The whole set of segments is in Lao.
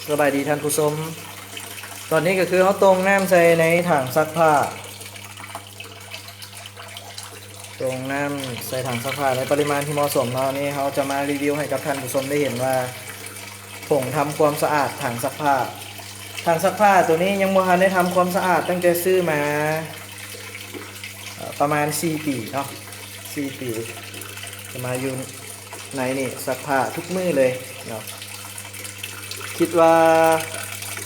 ສະບາຍດີທ່ານຜູ້ຊົມ, ຕອນນີ້ກໍຄືເຮົາຕົງນ້ຳໃສ່ໃນຖັງຊັກຜ້າ, ຕົງນ້ຳໃສ່ຖັງຊັກຜ້າໃນປະລິມານທີ່ເໝາະສົມເນາະ. ນີ້ເຮົາຈະມາຣີວິວໃຫ້ກັບທ່ານຜູ້ຊົມໄດ້ເຫັນວ່າ ຜົງທຳຄວາມສະອາດຖັງຊັກຜ້າ. ຖັງຊັກຜ້າໂຕນີ້ຍັງບໍ່ທັນໄດ້ທຳຄວາມສະອາດຕັ້ງແຕ່ຊື້ມາ ເອີ ປະມານສີ່ປີເນາະ, ສີ່ປີ ຈະມາຢູ່ ໃນນີ້ຊັກຜ້າທຸກມື້ເລີຍເນາະ. ຄິດວ່າ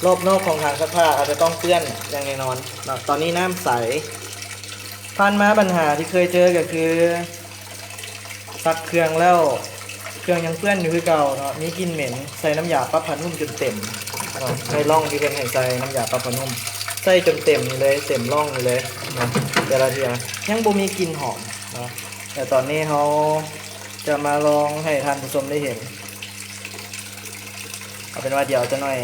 ລອບນອກຂອງຖັງຊັກຜ້າອາດຈະຕ້ອງເປື້ອນຢ່າງແນ່ນອນເນາະ. ຕອນນີ້ນ້ຳໃສ. ຜ່ານມາບັນຫາທີ່ເຄີຍເຈີກໍຄື ຊັກເຄື່ອງແລ້ວ ເຄື່ອງຍັງເປື້ອນຢູ່ຄືເກົ່າເນາະ, ມີກິ່ນເໝັນ. ໃສ່ນ້ຳຢາປັບຜ້ານຸ້ມຈົນເຕັມເນາະ, ໃສ່ຮ່ອງທີ່ເພິ່ນໃຫ້ໃສ່ນ້ຳຢາປັບຜ້ານຸ້ມ ໃສ່ຈົນເຕັມນີ້ເລີຍ, ເຕັມຮ່ອງນີ້ເລີຍເນາະ, ແຕ່ລະເທື່ອຍັງບໍ່ມີກິ່ນຫອມເນາະ. ແຕ່ຕອນນີ້ເຮົາຈະມາລອງໃຫ້ທ່ານຜູ້ຊົມໄດ້ເຫັນ. ເອົາເປັນວ່າດຽວຈັກໜ້ອຍ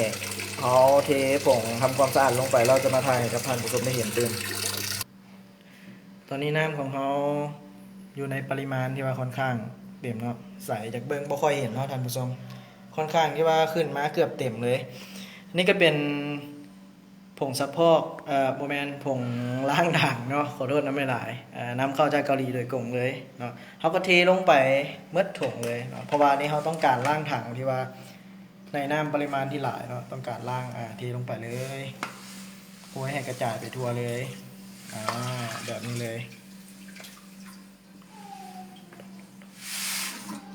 ເຮົາເທຜົງທຳຄວາມສະອາດລົງໄປ ແລ້ວຈະມາຖ່າຍໃຫ້ກັບທ່ານຜູ້ຊົມໄດ້ເຫັນຕື່ມ. ຕອນນີ້ນ້ຳຂອງເຮົາຢູ່ໃນປະລິມານທີ່ວ່າຂ້ອນຂ້າງເຕັມເນາະ, ໃສ ຈາກເບິ່ງບໍ່ຄ່ອຍເຫັນເນາະທ່ານຜູ້ຊົມ, ຂ້ອນຂ້າງທີ່ວ່າຂຶ້ນມາເກືອບເຕັມເລີຍ. ນີ້ກໍເປັນ ຜົງຊັກຟອກ ເອີ ບໍ່ແມ່ນ ຜົງລ້າງຖັງເນາະ, ຂໍໂທດນຳຫຼາຍໆ. ເອີ ນຳເຂົ້າຈາກເກົາຫຼີໂດຍກົງເລີຍເນາະ. ເຮົາກໍເທລົງໄປໝົດຖົງເລີຍເນາະ, ເພາະວ່າອັນນີ້ເຮົາຕ້ອງການລ້າງຖັງທີ່ວ່າໃນນ້ຳປະລິມານທີ່ຫຼາຍເນາະ, ຕ້ອງການລ້າງ ອາ ເທລົງໄປເລີຍ, ໂຮຍໃຫ້ກະຈາຍໄປທົ່ວເລີຍ ອາ ແບບນີ້ເລີຍ.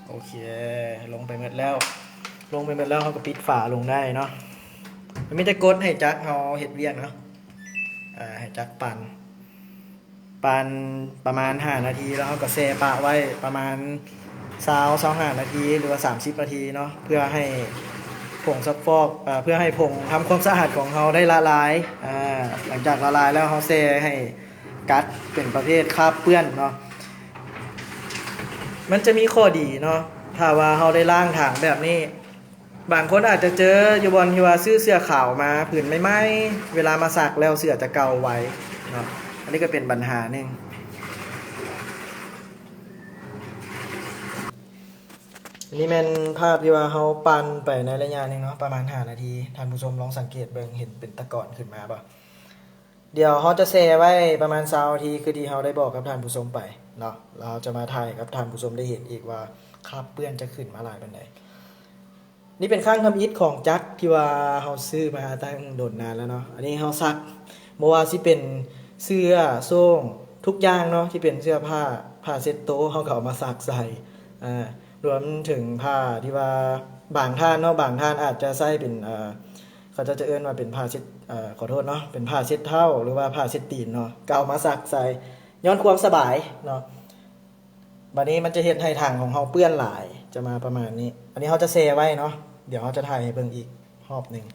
ໂອເຄ ລົງໄປໝົດແລ້ວ, ລົງໄປໝົດແລ້ວ ເຮົາກໍປິດຝາລົງໄດ້ເນາະ. ມັນມີແຕ່ກົດໃຫ້ຈັກເຮົາເຮັດວຽກເນາະ, ເອີ ໃຫ້ຈັກປັ່ນ ປັ່ນປະມານຫ້ານາທີ ແລ້ວເຮົາກໍແຊ່ປະໄວ້ປະມານຊາວ ຊາວຫ້ານາທີ ຫຼືວ່າສາມສິບນາທີເນາະ, ເພື່ອໃຫ້ຜົງຊັກຟອກ ເອີ ເພື່ອໃຫ້ຜົງທຳຄວາມສະອາດຂອງເຮົາໄດ້ລະລາຍ. ອາ ຫຼັງຈາກລະລາຍແລ້ວ ເຮົາແຊ່ໃຫ້ ກັດເປັນປະເພດຄາບເປື້ອນເນາະ. ມັນຈະມີຂໍ້ດີເນາະ ຖ້າວ່າເຮົາໄດ້ລ້າງຖັງແບບນີ້. ບາງຄົນອາດຈະເຈີຢູ່ບ່ອນທີ່ວ່າຊື້ເສື້ອຂາວມາຜືນໃໝ່ໆ ເວລາມາຊັກແລ້ວເສື້ອຈະເກົ່າໄວເນາະ, ອັນນີ້ກໍເປັນບັນຫາໜຶ່ງ. ອັນນີ້ແມ່ນພາບທີ່ວ່າເຮົາປັ່ນໄປໃນໄລຍະໜຶ່ງເນາະ, ປະມານຫ້ານາທີ. ທ່ານຜູ້ຊົມລອງສັງເກດເບິ່ງ ເຫັນເປັນຕະກອນຂຶ້ນມາບໍ່? ດຽວເຮົາຈະແຊ່ໄວ້ປະມານຊາວນາທີ ຄືທີ່ເຮົາໄດ້ບອກກັບທ່ານຜູ້ຊົມໄປເນາະ, ແລ້ວເຮົາຈະມາຖ່າຍໃຫ້ກັບທ່ານຜູ້ຊົມໄດ້ເຫັນອີກວ່າຄາບເປື້ອນຈະຂຶ້ນມາຫຼາຍປານໃດ. ນີ້ເປັນຄັ້ງທຳອິດຂອງຈັກທີ່ວ່າເຮົາຊື້ມາຕັ້ງດົນນານແລ້ວເນາະ. ອັນນີ້ເຮົາຊັກ ບໍ່ວ່າຊິເປັນເສື້ອໂສ້ງ ທຸກຢ່າງເນາະ ທີ່ເປັນເສື້ອຜ້າ ຜ້າເຊັດໂຕ ເຮົາກໍເອົາມາຊັກໃສ່ ອາ ລວມເຖິງຜ້າທີ່ວ່າບາງທ່ານເນາະ ບາງທ່ານອາດຈະໃຊ້ເປັນ ເຂົາເຈົ້າຈະເອີ້ນວ່າເປັນຜ້າເຊັດ ເອີ ຂໍໂທດເນາະ ເປັນຜ້າເຊັດເທົ້າ ຫຼືວ່າຜ້າເຊັດຕີນເນາະ ກໍເອົາມາຊັກໃສ່ ຍ້ອນຄວາມສະບາຍເນາະ. ບາດນີ້ມັນຈະເຮັດໃຫ້ຖັງຂອງເຮົາເປື້ອນຫຼາຍ ຈະມາປະມານນີ້. ອັນນີ້ເຮົາຈະແຊ່ໄວ້ເນາະ, ດຽວເຮົາຈະຖ່າຍໃຫ້ເບິ່ງອີກຮອບໜຶ່ງ.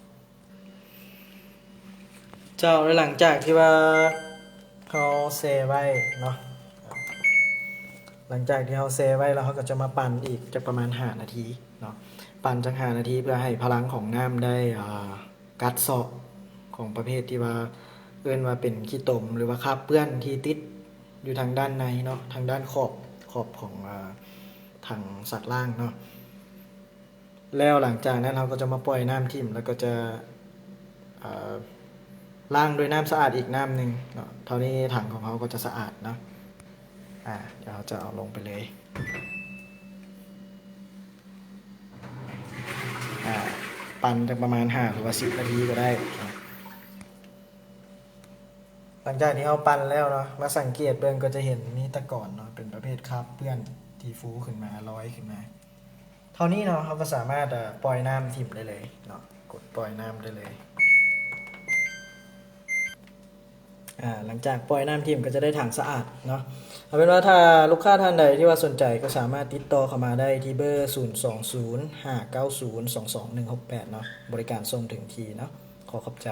ເຈົ້າ ແລະ ຫຼັງຈາກທີ່ວ່າເຮົາແຊ່ໄວ້ເນາະ, ຫຼັງຈາກທີ່ເຮົາແຊ່ໄວ້ແລ້ວ ເຮົາກໍຈະມາປັ່ນອີກຈັກປະມານຫ້ານາທີເນາະ, ປັ່ນຈັກຫ້ານາທີ ເພື່ອໃຫ້ພະລັງຂອງນ້ຳໄດ້ ອ່າ ກັດເຊາະຂອງປະເພດທີ່ວ່າເອີ້ນວ່າເປັນຂີ້ຕົມ ຫຼືວ່າຄາບເປື້ອນທີ່ຕິດຢູ່ທາງດ້ານໃນເນາະ, ທາງດ້ານຂອບ ຂອບຂອງ ອ່າ ຖັງຊັກລ້າງເນາະ. ແລ້ວຫຼັງຈາກນັ້ນເຮົາກໍຈະມາປ່ອຍນ້ຳຖິ້ມ ແລ້ວກໍຈະ ເອີ ລ້າງດ້ວຍນ້ຳສະອາດອີກນ້ຳໜຶ່ງເນາະ. ເທົ່ານີ້ຖັງຂອງເຮົາກໍຈະສະອາດເນາະ. ອາ ດຽວເຮົາຈະເອົາລົງໄປເລີຍ. ອາ ປັ່ນຈັກປະມານຫ້າ ຫຼືວ່າສິບນາທີກໍໄດ້. ຫຼັງຈາກທີ່ເຮົາປັ່ນແລ້ວເນາະ, ມາສັງເກດເບິ່ງກໍຈະເຫັນມີຕະກອນເນາະ, ເປັນປະເພດຄາບເປື້ອນທີ່ຟູຂຶ້ນມາ ລອຍຂຶ້ນມາ. ເທົ່ານີ້ເນາະ, ເຮົາກໍສາມາດ ເອີ ປ່ອຍນ້ຳຖິ້ມໄດ້ເລີຍເນາະ, ກົດປ່ອຍນ້ຳໄດ້ເລີຍ. ອາ ຫຼັງຈາກປ່ອຍນ້ຳຖິ້ມກໍຈະໄດ້ຖັງສະອາດເນາະ. ເອົາເປັນວ່າຖ້າລູກຄ້າທ່ານໃດທີ່ວ່າສົນໃຈ ກໍສາມາດຕິດຕໍ່ເຂົ້າມາໄດ້ທີ່ເບີ ສູນສອງສູນ ຫ້າເກົ້າສູນ ສອງສອງໜຶ່ງຫົກແປດ ເນາະ, ບໍລິການສົ່ງເຖິງທີ່ເນາະ. ຂໍຂອບໃຈ.